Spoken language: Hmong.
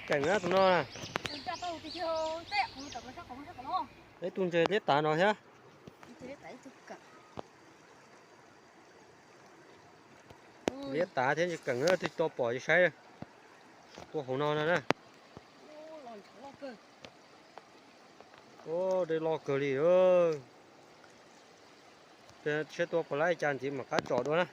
Keem na tus no na. Ib tug ntses liab tav no thiab. Liab tav thiab ntses keem, twb tsis tau pom ces saib. Tua hauv no no na. Dej loj kawg li. Saib tua puas laib cas ntxiv mam qab tsom dua na.